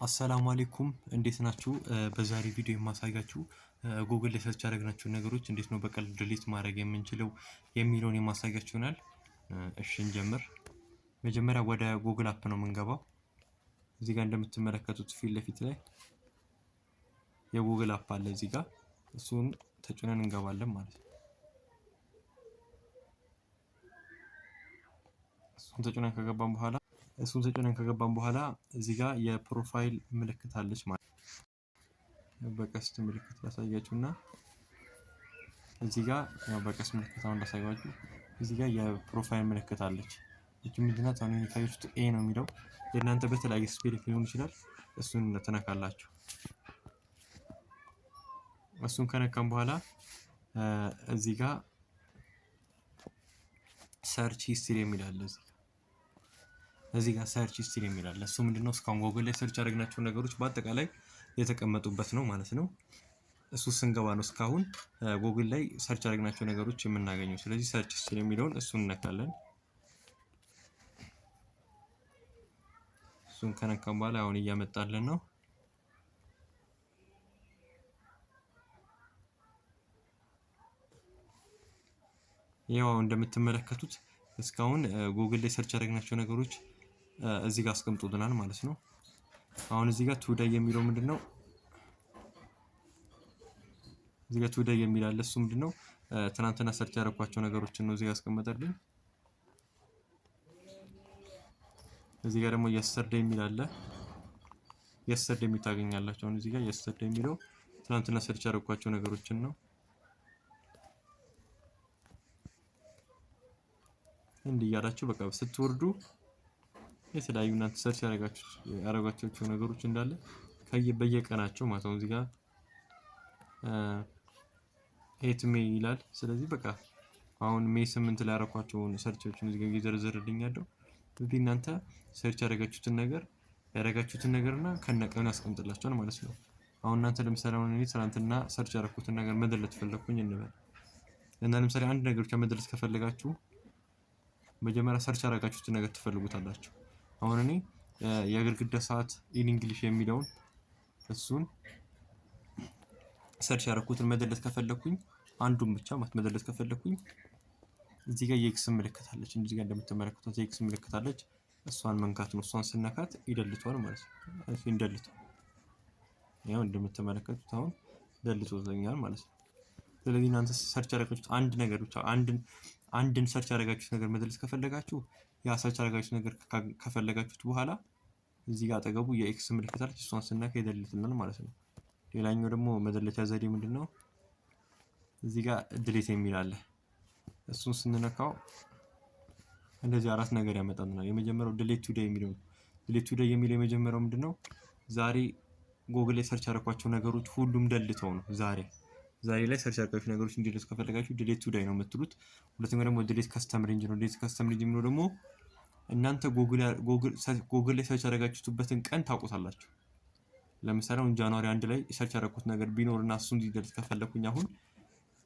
አሰላሙ አለይኩም፣ እንዴት ናችሁ? በዛሬ ቪዲዮ የማሳያችሁ ጉግል ላይ search ያደረግናቸውን ነገሮች እንዴት ነው በቀላሉ delete ማድረግ የምንችለው የሚለውን የማሳያችሁ ይሆናል። እሺ እንጀምር። መጀመሪያ ወደ ጉግል app ነው የምንገባው። እዚህ ጋር እንደምትመለከቱት ፊት ለፊት ላይ የጉግል app አለ እዚህ ጋር፣ እሱን ተጭነን እንገባለን ማለት ነው። እሱን ተጭነን ከገባን በኋላ እሱን ተጭነን ከገባን በኋላ እዚህ ጋር የ profile ምልክት አለች ማለት ነው። በቀስት ምልክት ላሳያችሁና እዚህ ጋር ያው በቀስት ምልክት አሁን እንዳሳያችሁ እዚህ ጋር የ profile ምልክት አለች። ይቺ ምንድናት? አሁን የሚታያችሁት A ነው የሚለው፣ የእናንተ በተለያየ spelling ሊሆን ይችላል። እሱን ትነካላችሁ። እሱን ከነካም በኋላ እዚህ ጋር search history የሚል አለ። እዚህ ጋር search history የሚል አለ። እሱ ምንድነው? እስካሁን ጎግል ላይ search ያደረግናቸው ነገሮች በአጠቃላይ የተቀመጡበት ነው ማለት ነው። እሱ ስንገባ ነው እስካሁን ጎግል ላይ search ያደረግናቸው ነገሮች የምናገኘው። ስለዚህ search history የሚለውን እሱን እነካለን። እሱን ከነካም በኋላ አሁን እያመጣልን ነው። ያው እንደምትመለከቱት እስካሁን ጎግል ላይ search ያደረግናቸው ነገሮች እዚህ ጋር አስቀምጦልናል ማለት ነው። አሁን እዚህ ጋር today የሚለው ምንድነው? እዚህ ጋር today የሚል አለ። እሱ ምንድነው? ትናንትና search ያደረኳቸው ነገሮችን ነው እዚህ ጋር አስቀመጠልኝ። እዚህ ጋር ደግሞ yesterday የሚል አለ። yesterday የሚል ታገኛላችሁ። አሁን እዚህ ጋር yesterday የሚለው ትናንትና search ያደረኳቸው ነገሮችን ነው። እንዲህ እያላችሁ በቃ ስትወርዱ የተለያዩ እናንተ search ያደረጋችኋቸው ነገሮች እንዳለ በየቀናቸው ማለት ነው። እዚህ ጋር 8 May ይላል። ስለዚህ በቃ አሁን May 8 ላይ ያደረኳቸውን search ኦችን እዚህ ጋር እየዘረዘረልኝ ያለው። ስለዚህ እናንተ search ያደረጋችሁትን ነገርና ከነቀኑ ያስቀምጥላችኋል ማለት ነው። አሁን እናንተ ለምሳሌ አሁን እኔ ትናንትና search ያደረኩትን ነገር መደለት ፈለኩኝ እንበል እና ለምሳሌ አንድ ነገር ብቻ መደለት ከፈለጋችሁ መጀመሪያ search ያደረጋችሁትን ነገር ትፈልጉታላችሁ። አሁን እኔ የግድግዳ ሰዓት in English የሚለውን እሱን search ያደረኩትን መደለት ከፈለኩኝ፣ አንዱን ብቻ ማለት መደለት ከፈለኩኝ፣ እዚህ ጋር የ X ምልክት አለች። እዚህ ጋር እንደምትመለከቱት የ X ምልክት አለች። እሷን መንካት ነው። እሷን ስነካት ይደልተዋል ማለት ነው። እሱ ይደልተዋል። ያው እንደምትመለከቱት አሁን ደልቶልኛል ማለት ነው። ስለዚህ እናንተ search ያደረጋችሁት አንድ ነገር ብቻ፣ አንድን search ያደረጋችሁት ነገር መደለት ከፈለጋችሁ፣ ያ search ያደረጋችሁት ነገር ከፈለጋችሁት በኋላ እዚህ ጋር አጠገቡ የ X ምልክት አለች። እሷን ስነካ ይደልትልናል ማለት ነው። ሌላኛው ደግሞ መደለቻ ዘዴ ምንድነው? እዚህ ጋር delete የሚል አለ። እሱን ስንነካው እንደዚህ አራት ነገር ያመጣልናል። የመጀመሪያው delete today የሚለው ነው። Delete today የሚለው የመጀመሪያው ምንድነው? ዛሬ ጎግል ላይ search ያደረኳቸው ነገሮች ሁሉም ደልተው ነው። ዛሬ ላይ search ያደረጋችሁ ነገሮች እንዲደልቱ ከፈለጋችሁ delete today ነው የምትሉት። ሁለተኛው ደግሞ delete custom range ነው። Delete custom range የሚለው ደግሞ እናንተ ጎግል ላይ search ያደረጋችሁበትን ቀን ታውቁታላችሁ። ለምሳሌ አሁን January 1 ላይ search ያደረኩት ነገር ቢኖር እና እሱ እንዲደልት ከፈለኩኝ አሁን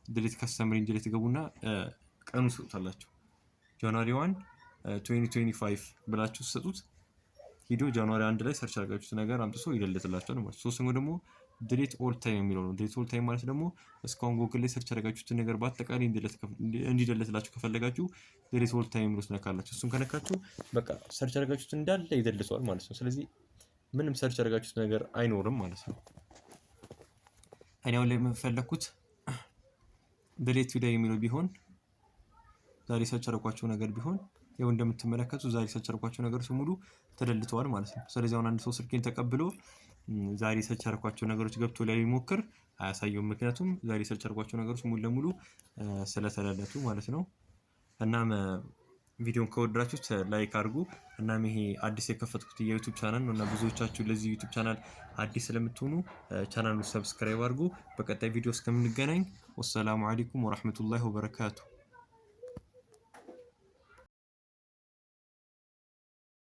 delete custom range ላይ ትገቡና ቀኑ ትሰጡታላችሁ። January 1 2025 ብላችሁ ስትሰጡት ሂዶ January 1 ላይ search ያደረጋችሁት ነገር አምጥቶ ይደልትላችኋል ማለት ነው። ሶስተኛው ደግሞ delete all time የሚለው ነው። Delete all time ማለት ደግሞ እስካሁን ጎግል ላይ search ያደረጋችሁትን ነገር በአጠቃላይ እንዲደለትላችሁ ከፈለጋችሁ delete all time የሚለው ትነካላችሁ። እሱን ከነካችሁ በቃ search ያደረጋችሁት እንዳለ ይደልተዋል ማለት ነው። ስለዚህ ምንም search ያደረጋችሁት ነገር አይኖርም ማለት ነው። እኔ አሁን ላይ የምፈለኩት delete today የሚለው ቢሆን፣ ዛሬ search ያደረኳቸው ነገር ቢሆን፣ ይኸው እንደምትመለከቱ ዛሬ search ያደረኳቸው ነገሮች ሙሉ ተደልተዋል ማለት ነው። ስለዚህ አሁን አንድ ሰው ስልኬን ተቀብሎ ዛሬ search ያደረኳቸው ነገሮች ገብቶ ላይ ቢሞክር አያሳየውም። ምክንያቱም ዛሬ search ያደረኳቸው ነገሮች ሙሉ ለሙሉ ስለተደለቱ ማለት ነው። እናም ቪዲዮን ከወደዳችሁት like አድርጉ። እናም ይሄ አዲስ የከፈትኩት የ YouTube channel ነው እና ብዙዎቻችሁ ለዚህ YouTube channel አዲስ ስለምትሆኑ ቻናሉን subscribe አድርጉ። በቀጣይ ቪዲዮ እስከምንገናኝ ወሰላሙ አለይኩም ወራህመቱላሂ ወበረካቱ።